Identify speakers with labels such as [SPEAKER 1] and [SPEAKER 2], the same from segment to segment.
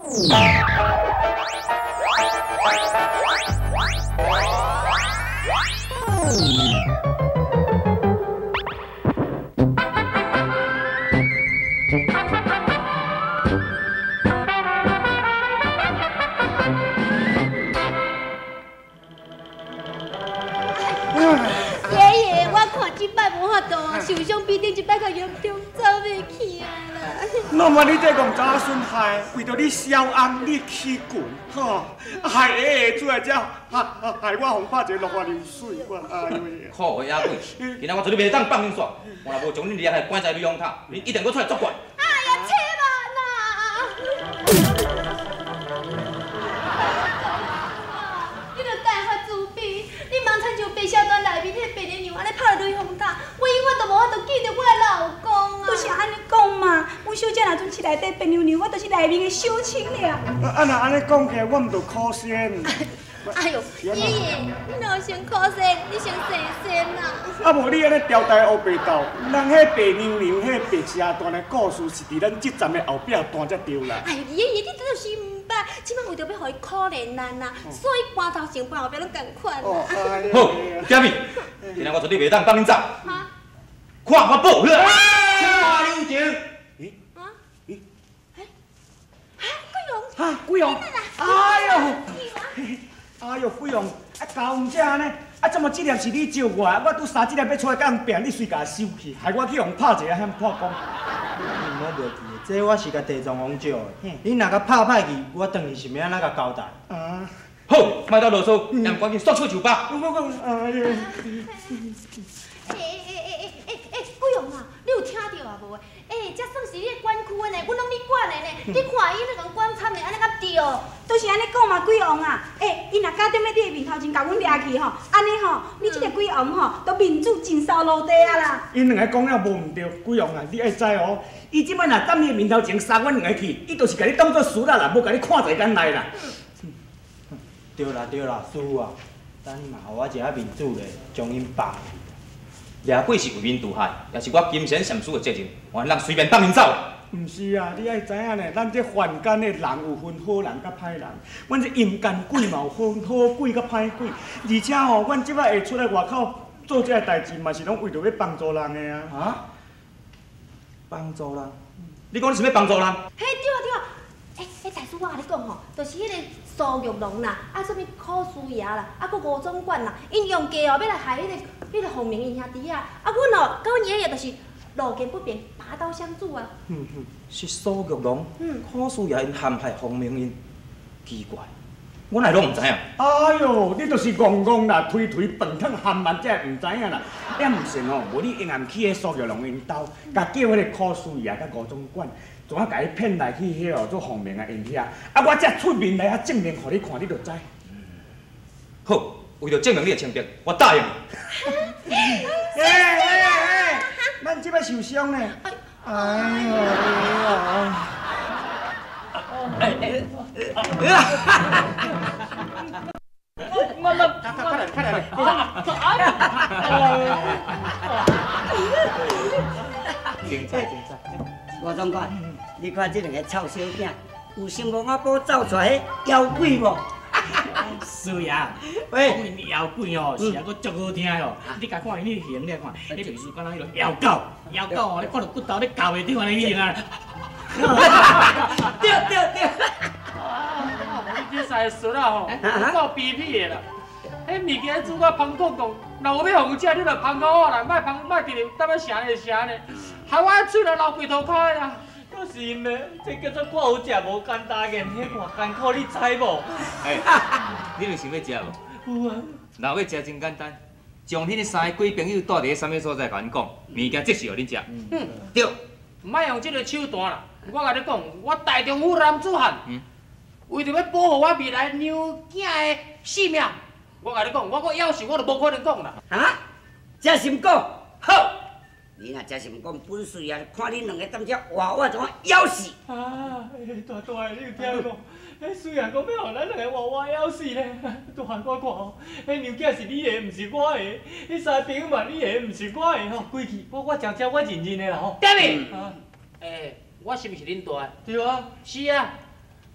[SPEAKER 1] 爺爺，我看這擺無法度啊，受傷比頂一擺較嚴重，走袂起啊啦。
[SPEAKER 2] 那麼你這戇查某孫害，為著你小翁，你起群，吼，害爺爺出來遮，害我予拍一個落花流水，我哎呦！
[SPEAKER 3] 可惡的野鬼，今仔我絕對袂當放恁煞，我若無將恁掠來關在雷峰塔，恁一定閣出來作怪。
[SPEAKER 1] 哎呀，千萬啊！你著大發慈悲，你茫親像白小單內面彼个白娘娘按呢拍落雷峰塔，我永遠都無法度見著我的老公啊！
[SPEAKER 4] 就是按呢講嘛，阮小姐若陣市內底白娘娘，我就是內面的小青了。
[SPEAKER 2] 啊，若按呢講起來，我毋著可惜。
[SPEAKER 1] 哎喲，爺爺，你哪有先可惜，你先洗身啦。
[SPEAKER 2] 啊，無你按呢朝代烏白鬥，人彼白娘娘、彼白蛇傳的故事是佇咱這站的後壁傳才對啦。
[SPEAKER 1] 哎，爺爺，你真是毋捌，這擺為著欲予伊可憐咱啊，所以搬頭前搬後壁攏仝款。
[SPEAKER 2] 哦，
[SPEAKER 3] 好，嗲米，今仔我絕對袂當放恁走。
[SPEAKER 1] 哈？
[SPEAKER 3] 看法寶，請我留情。
[SPEAKER 2] 咦？
[SPEAKER 1] 啊？
[SPEAKER 2] 咦？
[SPEAKER 1] 哎？啊，桂榮。
[SPEAKER 2] 哈，桂榮。哎呦！哎呦，桂榮，啊，交往這按呢，啊，怎麼這粒是你借我？我拄三這粒欲出來共人拚，你隨共收去，害我去予人拍一个险破光。
[SPEAKER 5] 你莫袂記，這我是共地藏王借的，你若共拍歹去，我轉去是欲按怎共交代？
[SPEAKER 2] 啊！
[SPEAKER 3] 好，莫鬥囉嗦，咱趕緊束手就縛。
[SPEAKER 2] 我，哎呦！
[SPEAKER 1] 欸欸欸欸欸欸，桂榮啊，你有聽著啊無？欸，這算是你的管區的呢，阮攏你管的呢。你看伊那共管慘的，按呢敢對？
[SPEAKER 4] 就是按呢講嘛，鬼王啊！欸，伊若敢踮咧你的面頭前共阮掠去吼，按呢吼，你這個鬼王吼，都面子盡掃落地啊啦！𪜶
[SPEAKER 2] 兩个講了無毋對，鬼王啊，你愛知哦，伊這擺若踮你的面頭前殺阮兩个去，伊就是共你當做輸啦啦，無共你看在眼內啦。
[SPEAKER 5] 對啦對啦，師父啊，等你嘛予我一下面子咧，將𪜶放去。
[SPEAKER 3] 掠鬼是為民除害，也是我金賢禪師的責任，我怎隨便放𪜶走？
[SPEAKER 2] 毋是啊，你愛知影呢，咱這凡間的人有分好人佮歹人，阮這陰間鬼嘛有分好鬼佮歹鬼，而且吼，阮這擺會出來外口做這个代誌，嘛是攏為著欲幫助人的啊。
[SPEAKER 3] 啊？幫助人？你講你想欲幫助人？
[SPEAKER 1] 嘿，對啊對啊。欸欸，大師，我共你講吼，就是彼个蘇玉龍啦，啊，啥物苦師爺啦，啊，閣吳總管啦，𪜶用計哦，欲來害彼个鳳鳴𪜶兄弟啊，啊，阮哦，佮阮爺爺就是路見不平，拔刀相助啊。
[SPEAKER 3] 是蘇玉龍，苦師爺𪜶陷害鳳鳴𪜶，奇怪，我哪會攏毋知影？
[SPEAKER 2] 哎喲，你就是戇戇啦，推推飯湯含萬，才會毋知影啦。也毋信吼，無你永暗去彼蘇玉龍𪜶兜，共叫彼个苦師爺佮吳總管。怎啊共伊騙來去彼哦做鳳鳴的𪜶遐？啊，我才出面來遐證明予你看，你就知。
[SPEAKER 3] 好，為著證明你的清白，我答應你。
[SPEAKER 2] 欸欸欸！咱這擺受傷呢。哎呦！
[SPEAKER 6] 哎哎哎！慢慢，快來快來！
[SPEAKER 5] 精彩精彩！
[SPEAKER 7] 吳總管，你看這兩个臭小囝，有想無我寶走出來彼妖鬼無？
[SPEAKER 6] 師爺，講𪜶妖鬼哦，是抑閣足好聽哦。你共看𪜶彼形，你來看，彼就是敢若彼个妖狗，妖狗哦，你看著骨頭咧咬袂著按呢形啊。
[SPEAKER 7] 對對對。
[SPEAKER 6] 啊！你這三个孙仔吼，夠卑鄙的啦！彼物件煮甲芳公公，若有欲予食，你就芳到我啦，莫芳莫直直踮咧晟咧晟咧，害我喙都流规涂跤的啦。
[SPEAKER 8] 就是因为这叫做看有食无简单个，彼偌艰苦，你知无？
[SPEAKER 3] 欸，你有想欲食无？
[SPEAKER 8] 有啊。
[SPEAKER 3] 若欲食真简单，將恁三个鬼朋友蹛佇咧啥物所在，共𪜶講，物件即時予恁食。
[SPEAKER 6] 嗯，對，莫用這个手段啦。我共你講，我大丈夫男子漢，為著欲保護我未來娘囝的性命，我共你講，我閣夭壽我都無可能講啦。
[SPEAKER 7] 啊？這是毋講？好。你若真是毋講，本師爺看恁兩个踮遮活活怎啊枵死！
[SPEAKER 8] 啊！大大的，你有聽無？彼師爺講欲予咱兩个活活枵死咧！大漢我看吼，彼娘囝是你的，毋是我的；彼三个朋友嘛，你的，毋是我的吼。規氣，我真正我認認的啦吼。
[SPEAKER 6] 爹咪，欸，我是毋是恁大的？
[SPEAKER 8] 對啊。
[SPEAKER 6] 是啊，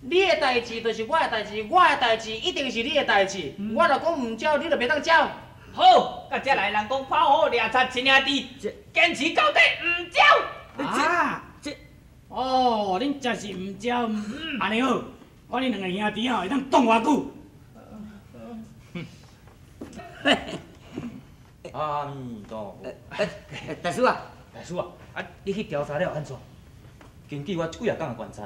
[SPEAKER 6] 你的代志就是我的代志，我的代志一定是你的代志。我若讲毋招，你就袂当招。
[SPEAKER 8] 好，到这来人讲跑虎掠贼亲兄弟，坚持到底毋招。
[SPEAKER 9] 啊，这哦，恁真是毋招，按呢好，看恁两个兄弟吼会当挡偌久。
[SPEAKER 3] 阿弥陀佛。
[SPEAKER 7] 大叔啊，
[SPEAKER 3] 大叔啊，啊，你去调查了按怎？根据我这几仔工的观察，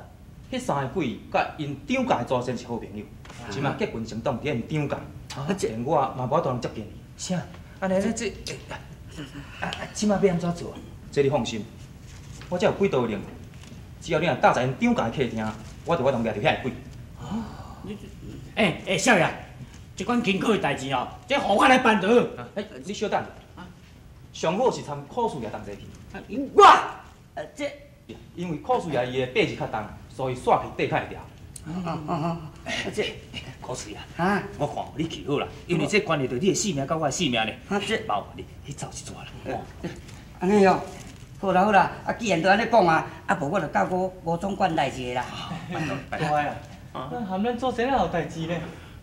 [SPEAKER 3] 彼三个鬼佮𪜶张家的祖先是好朋友，这马结群成党伫𪜶张家，啊，连我嘛无法度通接近伊。啥？按呢，这，啊，这马欲按怎做啊？这你放心，我这有几道令，只要你若搭在𪜶张家的客厅，我就有法度掠著遐个鬼。
[SPEAKER 9] 欸，少爷，这款轻巧的代志哦，这予我来办就好。
[SPEAKER 3] 欸，你小等，上好是参苦事爷同齐去。
[SPEAKER 7] 我，这，
[SPEAKER 3] 因为苦事爷伊的八字较重，所以煞去缀较会牢。
[SPEAKER 7] 这
[SPEAKER 2] 苦事爷，我看你去好啦，因为这关系到你的性命佮我的性命呢。
[SPEAKER 7] 这
[SPEAKER 2] 麻烦你去走一逝啦。
[SPEAKER 7] 按呢哦，好啦好啦，啊，既然都按呢讲啊，啊，无我就教吴总管来一个啦。
[SPEAKER 8] 大汉啊，咱含咱祖先仔有代志呢。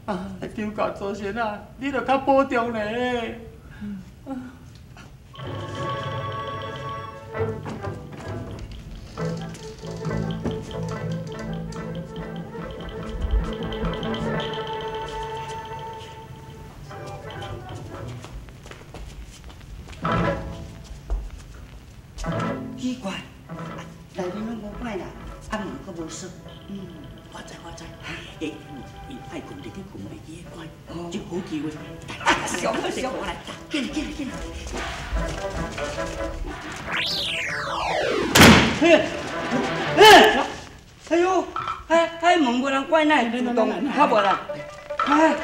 [SPEAKER 8] 啊，张家祖先啊，你著较保重咧。
[SPEAKER 7] 奇怪，内面拢无摆啦，啊门阁无锁。
[SPEAKER 9] 我知我知，欸，伊爱困入去困袂记得关，这好机会。
[SPEAKER 7] 上上来，进进进。哎呦，哎门无人关，哪会自动？较无啦。哎，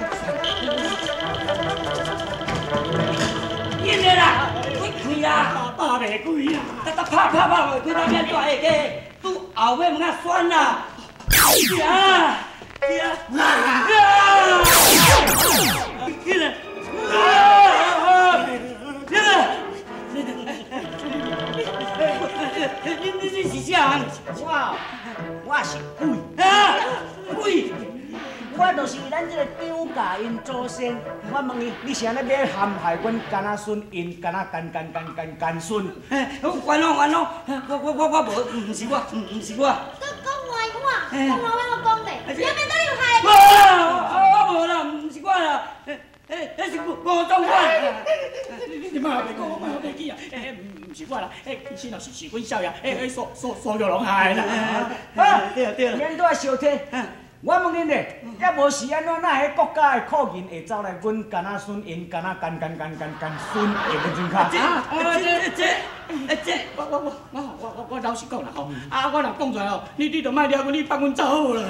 [SPEAKER 7] 紧的啦，开啦，
[SPEAKER 9] 拍袂开啦，
[SPEAKER 7] 哒哒拍拍拍袂开，咱变怎会过？拄后尾门仔栓啦。啊！啊！啊！起来！啊！起来！你是啥人？
[SPEAKER 10] 我是鬼
[SPEAKER 7] 啊！鬼！
[SPEAKER 10] 我就是咱这个张家𪜶祖先。我问伊，你是按呢欲陷害阮干仔孙，𪜶干仔干干干干干孙？
[SPEAKER 7] 冤枉冤枉！我无，毋是我，毋是我。
[SPEAKER 1] 讲歪话，讲歪话我讲咧，你欲倒里有害？
[SPEAKER 7] 我无啦，毋是我啦，那是吴总管。
[SPEAKER 9] 你莫白讲，我莫白记啊！毋是我啦，其实若是阮少爷，苏玉龙害啦。
[SPEAKER 10] 啊，
[SPEAKER 7] 对对，
[SPEAKER 10] 免倒来相提。我问恁咧，抑无是按怎，哪会国家的库银会走来阮干仔孙𪜶干仔干干干干干孙的门前跤？
[SPEAKER 7] 这，
[SPEAKER 9] 我老实讲啦吼，啊，我若讲出来吼，你就莫掠阮，你放阮走好啦。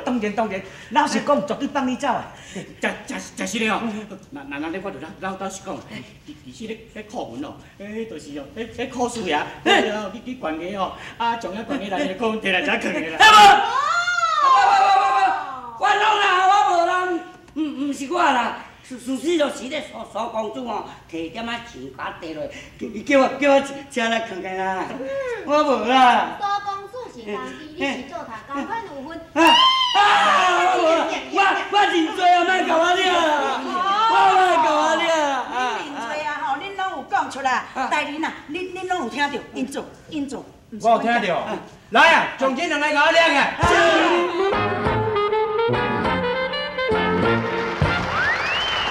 [SPEAKER 10] 当然当然，老实讲，绝对放你走啊。
[SPEAKER 9] 真实的哦。那那那，我就老实讲，其实咧库银哦，迄就是哦，迄苦事爷，你去悬崖哦，啊，将遐悬崖内的库银摕来遮囥的啦。
[SPEAKER 7] 我拢啦，我无啦，毋是我啦，事实就是咧苏公子吼，摕点仔钱共我递落，伊叫我车来囥起啦，我无啦。
[SPEAKER 1] 苏公子是同志，你是做头，仝款有份。
[SPEAKER 7] 啊！我认罪啊，莫共我掠啦，我莫共我掠啦。
[SPEAKER 4] 恁认罪啊吼，恁拢有讲出来，大人啊，恁拢有听著，𪜶做，
[SPEAKER 5] 我有听著。来啊，将这两个共我掠起来。